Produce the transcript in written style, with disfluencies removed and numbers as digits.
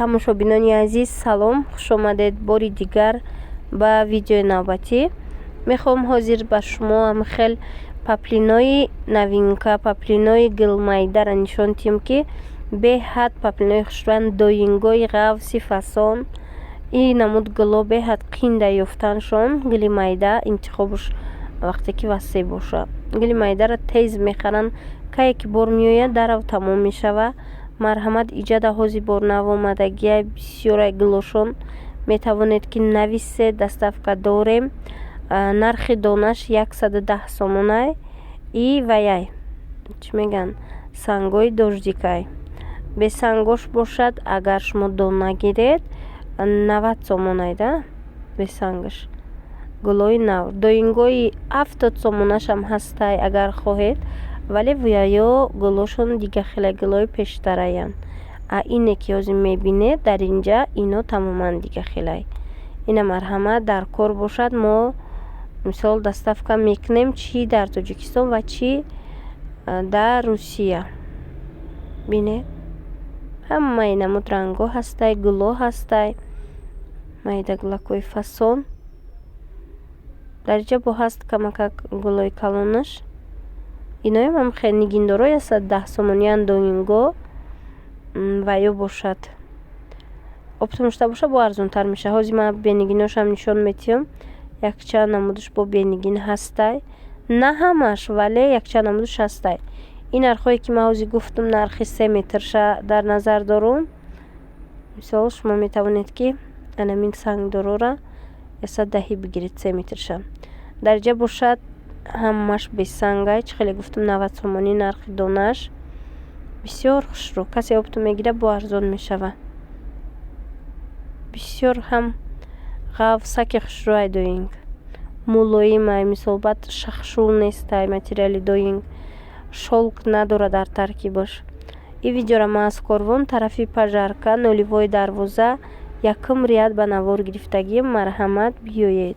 Тамошобинони азиз, салом, хушомадед бори дигар ба видеои навбатӣ. Мехоҳам ҳозир ба шумо ҳам хел паплинои новинка, паплинои гулмайдаро нишон диҳем, ки беҳад паплинои хушрӯянд, доингои ғафси фасон. Ин намуд гуло беҳад қинда ёфтаншон. Гули майда интихобш вақте ки васеъ боша, гули майдаро тез мехаранд. Кае ки бор меояд, дарав тамом мешава. Марҳамат, иҷада ҳозир бор нав омадагия, бисёрай гулошон. Метавонед, ки нависед, доставка дорем. Нархи донаш 110 сомонай. И ваяй, чӣ мегӯянд, сангои дождикай. Бесангош бошад, агар шумо дона гиред, 90 сомонай да бесангаш. Гулои нав, доингои 70 сомонашам ҳастай, агар хоҳед, вале вуяё гулошон дига хеле гулои пештараянд. А ине ки ҳозир мебинед дар инҷа, ино тамоман дига хелай. Ина, марҳамат, дар кор бошад, мо мисол доставка мекунем чӣ дар Тоҷикистон ва чӣ дар Русия. Бинед, ҳамаи намуд рангҳо ҳастай, гуло ҳастай, майда гулакҳои фасон. Дар инҷа бо ҳаст камакак гулои калонаш. Иноям ҳам хел нигиндорҳои 110 сомониянд доинго. Ва ё бошад, оптом шуда бошад, бо арзонтар мешавад. Ҳозир ман бенигиношам нишон медиҳам. Якчанд намудаш бо бенигин ҳастай, на ҳамаш, вале якчанд намудаш ҳастай. Ин нархҳое, ки ман ҳозир гуфтам, нархи 3 метрша дар назар дорум. Мисол, шумо метавонед, ки анамин сангдорора 110 бигиред, 3 метрша. Дар инҷа бошад, ҳамаш бесангай, чӣ хеле гуфтам, 90 сомонӣ нархи донаш. Бисёр хушрӯ. Касе оптом мегирад, бо арзон мешавад. Бисёр ҳам ғафсаки хушрӯай доинг, мулоимай. Мисол, баъд шахшул нестай материали доинг, шёлк надорад дар таркибаш. Ин видеоро ман аз Корвон, тарафи Пожарка, нулевой дарвоза, якум ряд ба навор гирифтагием. Марҳамат, биёед.